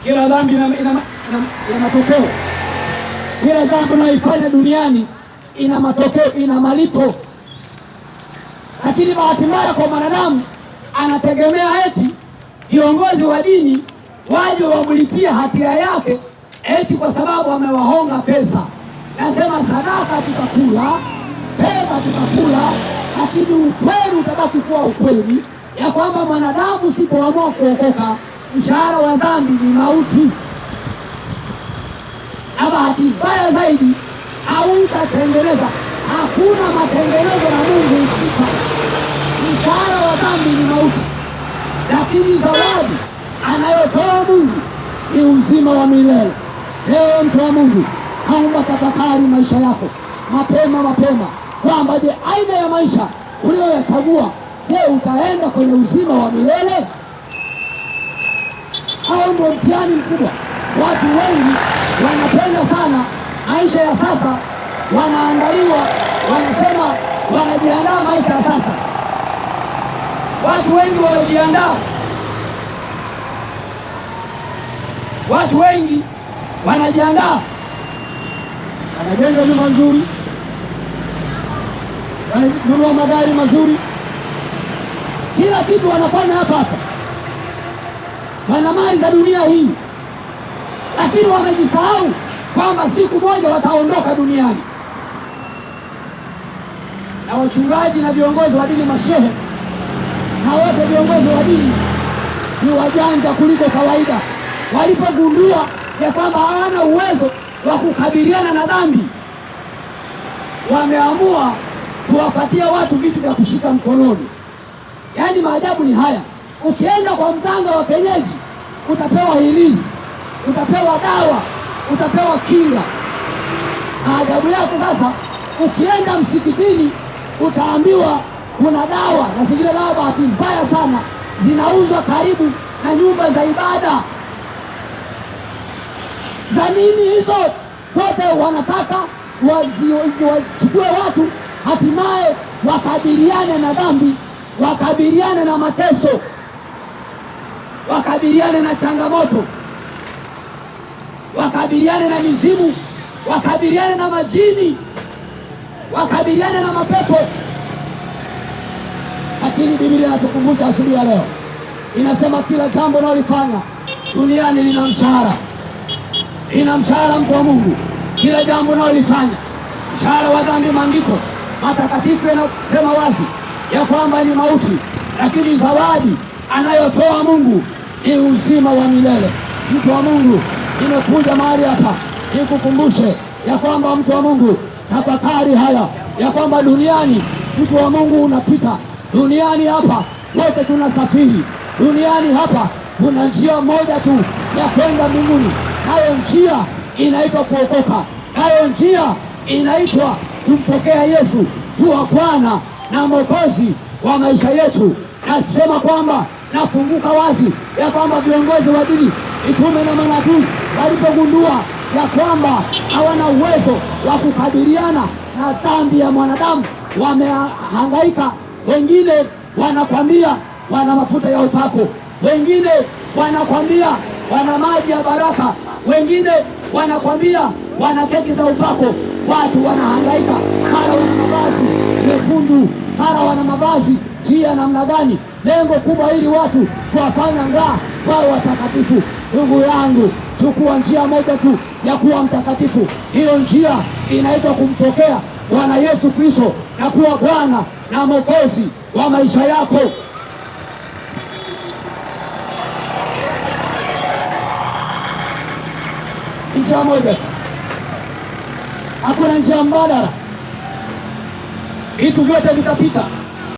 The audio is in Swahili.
Kila dhambi ina matokeo. Kila dhambi unayoifanya duniani ina matokeo, ina malipo. Lakini bahati mbaya kwa mwanadamu anategemea eti viongozi wa dini waje wamlipia hatia yake, eti kwa sababu amewahonga pesa. Nasema sadaka tutakula, pesa tutakula, lakini ukweli utabaki kuwa ukweli, ya kwamba mwanadamu usipoamua kuokoka, mshahara wa dhambi ni mauti. Na bahati mbaya zaidi hautatengeneza, hakuna matengenezo na Mungu ukifa. Mshahara wa dhambi ni mauti, lakini zawadi anayotoa Mungu ni uzima wa milele. Leo mtu wa Mungu, naomba tafakari maisha yako mapema mapema, kwamba je, aina ya maisha uliyoyachagua, je, utaenda kwenye uzima wa milele? Hao ndio mtihani mkubwa. Watu wengi wanapenda sana maisha ya sasa, wanaangaliwa, wanasema wanajiandaa maisha ya sasa. Watu wengi wanajiandaa, watu wengi wanajiandaa, wanajenga nyumba nzuri, wananunua magari mazuri, kila kitu wanafanya hapa hapa, wana mali za dunia hii, lakini wamejisahau kwamba siku moja wataondoka duniani. Na wachungaji na viongozi wa dini, mashehe na wote viongozi wa dini ni wajanja kuliko kawaida. Walipogundua ya kwamba hawana uwezo wa kukabiliana na dhambi, wameamua kuwapatia watu vitu vya kushika mkononi. Yaani maajabu ni haya, ukienda kwa mganga wa kienyeji utapewa hilizi, utapewa dawa, utapewa kinga. Maajabu yake sasa, ukienda msikitini utaambiwa kuna dawa, na zingine dawa bahati mbaya sana zinauzwa karibu na nyumba za ibada. Za nini hizo? Zote wanataka wachukue watu, hatimaye wakabiliane na dhambi, wakabiliane na mateso, wakabiliane na changamoto, wakabiliane na mizimu, wakabiliane na majini, wakabiliane na mapepo. Lakini Biblia inatukumbusha asubuhi ya leo, inasema kila jambo unalolifanya duniani lina mshahara, ina mshahara, mtu wa Mungu. Kila jambo unalolifanya, mshahara wa dhambi, maandiko matakatifu yanasema wazi ya kwamba ni mauti, lakini zawadi anayotoa Mungu ni uzima wa milele. Mtu wa Mungu, nimekuja mahali hapa nikukumbushe ya kwamba mtu wa Mungu, tafakari haya ya kwamba duniani, mtu wa Mungu, unapita duniani hapa, wote tunasafiri duniani hapa. Kuna njia moja tu ya kwenda mbinguni, nayo njia inaitwa kuokoka, nayo njia inaitwa kumpokea Yesu kuwa Bwana na Mwokozi wa maisha yetu. Nasema kwamba nafunguka wazi ya kwamba viongozi wa dini, mitume na manabii walipogundua ya kwamba hawana uwezo wa kukabiliana na dhambi ya mwanadamu, wamehangaika. Wengine wanakwambia wana mafuta ya upako, wengine wanakwambia wana maji ya baraka, wengine wanakwambia wana keki za upako. Watu wanahangaika, mara wana mavazi mekundu, mara wana mavazi si ya namna gani. Lengo kubwa ili watu kuwafanya ngaa wawe watakatifu. Ndugu yangu, chukua njia moja tu ya kuwa mtakatifu. Hiyo njia inaitwa kumpokea Bwana Yesu Kristo na kuwa Bwana na Mwokozi wa maisha yako. Njia moja tu, hakuna njia mbadala. Vitu vyote vitapita.